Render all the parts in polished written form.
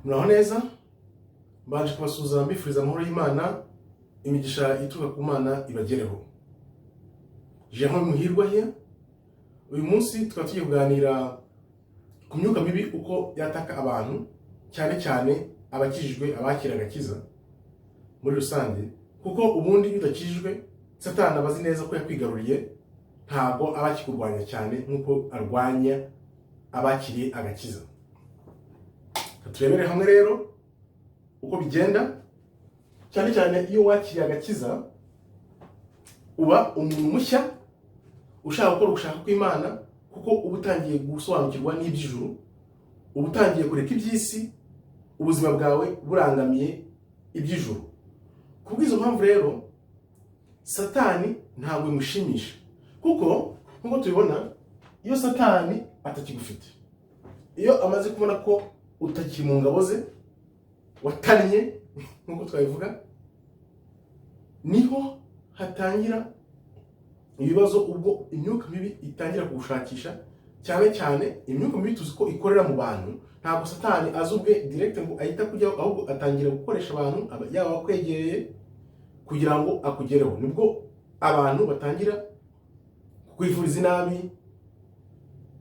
Muraho neza, mbanje kubasuhuza mbifuriza amahoro y'Imana, imigisha ituruka ku Mana ibagereho. Jean Muhirwa here. Uyu munsi tukaba tugiye kuganira ku myuka mibi, uko yataka abantu, cyane cyane abakijijwe, abakira agakiza muri rusange, kuko ubundi iyo udakijijwe, Satani aba azi neza ko yakwigaruriye, ntabwo aba akikurwanya cyane nk'uko arwanya abakiriye agakiza. Turebere hamwe rero uko bigenda. Cyane cyane iyo wakiriye agakiza, uba umuntu mushya ushaka gukora ugushaka kw'Imana, kuko uba utangiye gusobanukirwa n'iby'ijuru, uba utangiye kureka iby'isi, ubuzima bwawe burangamiye iby'ijuru. Ku bw'izo mpamvu rero, Satani ntabwo bimushimisha, kuko nk'uko tubibona, iyo Satani atakigufite, iyo amaze kubona ko utakiri mu ngabo ze, watannye nk'uko twabivuga, niho hatangira ibibazo, ubwo imyuka mibi itangira kugushakisha. Cyane cyane imyuka mibi tuzi ko ikorera mu bantu. Ntabwo Satani azi ubwe direct ngo ahita kujyaho, ahubwo atangira gukoresha abantu, yaba abakwegereye, kugira ngo akugereho. Nibwo abantu batangira kukwifuriza inabi,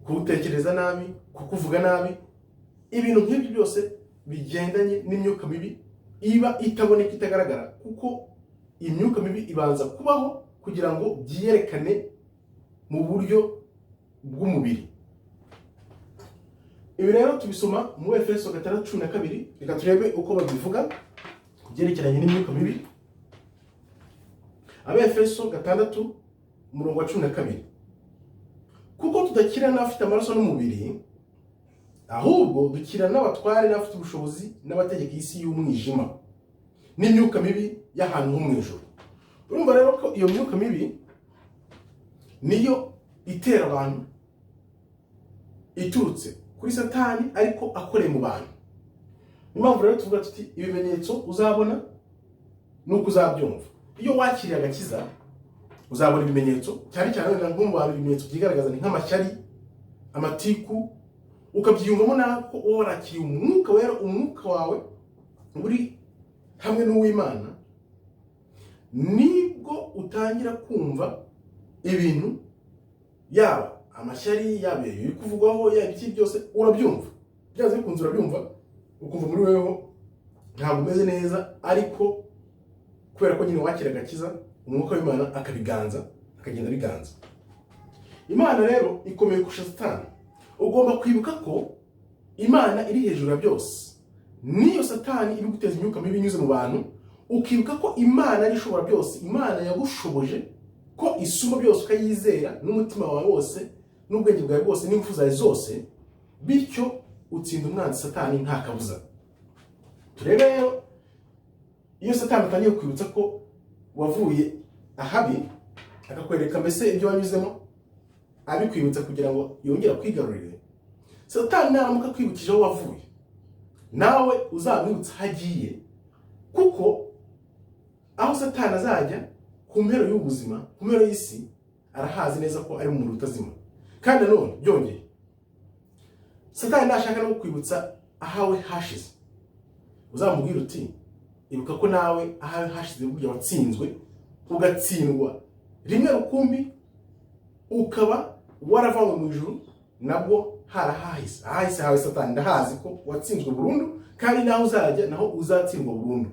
kugutekereza nabi, kukuvuga nabi, ibintu nk'ibyo byose bigendanye n'imyuka mibi iba itaboneka, itagaragara, kuko imyuka mibi ibanza kubaho kugira ngo byiyerekane mu buryo bw'umubiri. Ibi rero tubisoma mu Efeso 6:12. Reka turebe uko babivuga ku byerekeranye n'imyuka mibi. Abefeso 6 umurongo wa 12: "Kuko tudakira n'abafite amaraso n'umubiri, ahubwo dukira n'abatware n'abafite ubushobozi n'abategeka isi y'umwijima n'imyuka mibi y'ahantu ho mu ijuru." Urumva rero ko iyo myuka mibi niyo itera abantu, iturutse kuri Satani ariko akoreye mu bantu. Niyo mpamvu rero tuvuga tuti ibimenyetso uzabona ni uko uzabyumva. Iyo wakiriye agakiza, uzabona ibimenyetso, cyane cyane wenda nko mu bantu ibimenyetso byigaragaza ni nk'amashyari, amatiku, ukabyiyumvamo nawe ko uba warakiriye Umwuka Wera, umwuka wawe uri hamwe n'uw'Imana. Nibwo utangira kumva ibintu, yaba amashyari, yaba ibiri kuvugwaho, yaba iki, byose urabyumva. Byanze bikunze urabyumva, ukumva muri weho ntabwo umeze neza, ariko kubera ko nyine wakira agakiza, Umwuka w'Imana akabiganza, akagenda abiganza. Imana rero ikomeye kurusha Satani. Ugomba kwibuka ko Imana iri hejuru ya byose. Niyo Satani iri guteza imyuka mibi inyuze mu bantu, ukibuka ko Imana ari ishobora byose, Imana yagushoboje, ko isumba byose, ukayizera n'umutima wawe wose n'ubwenge bwawe bwose n'ingufu zawe zose, bityo utsinda umwanzi Satani nta kabuza. Turebe rero, iyo Satani atangiye kwibutsa ko wavuye ahabi, akakwereka mbese ibyo wanyuzemo, abikwibutsa kugira ngo yongere akwigarurire. Satani naramuka akwibukije aho wavuye, nawe uzamwibutsa aho agiye, kuko aho Satani azajya ku mpero y'ubuzima, ku mpero y'isi, arahazi neza ko ari mu muriro utazima. Kandi nanone byongeye, Satani nashaka no kukwibutsa ahawe hashize, uzamubwira uti: "Ibuka ko nawe ahawe hashize burya watsinzwe, ugatsindwa rimwe rukumbi, ukaba waravanywe mu ijuru." Nabwo harahahise, ahahise hawe Satani ndahazi ko watsinzwe burundu, kandi naho uzajya naho uzatsindwa burundu.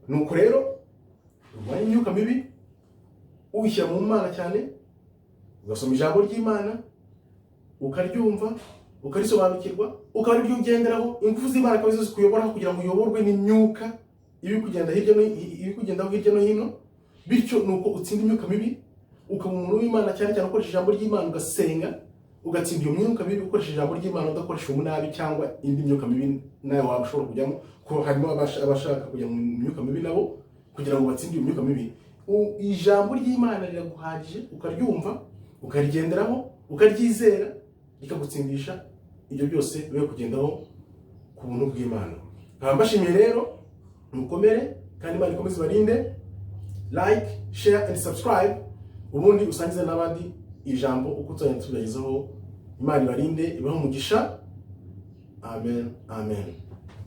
Nuko rero urwanya imyuka mibi ubishyira mu Mana cyane, ugasoma ijambo ry'Imana, ukaryumva, ukarisobanukirwa, ukaba ariryo ugenderaho. Ingufu z'Imana akaba arizo zikuyoboraho kugira ngo uyoborwe n'imyuka iri kugendaho hirya no hino. Bityo nuko utsinda imyuka mibi, ukaba umuntu w'Imana, cyane cyane ukoresha ijambo ry'Imana, ugasenga, ugatsinda iyo myuka mibi ukoresheje ijambo ry'Imana, udakoresha umunabi cyangwa indi myuka mibi nawe waba ushobora kujyamo, ko harimo abashaka kujya mu myuka mibi nabo kugira ngo batsinde iyo myuka mibi. Ijambo ry'Imana riraguhagije, ukaryumva, ukarigenderaho, ukaryizera, rikagutsindisha ibyo byose bibe kugendaho ku buntu bw'Imana. Nkaba mbashimiye rero, mukomere kandi Imana ikomeze ibarinde. Like, share and subscribe, ubundi usangize n'abandi ijambo uko tuzajya tubibagezaho. Imana ibarinde, ibahe umugisha. Amen, amen.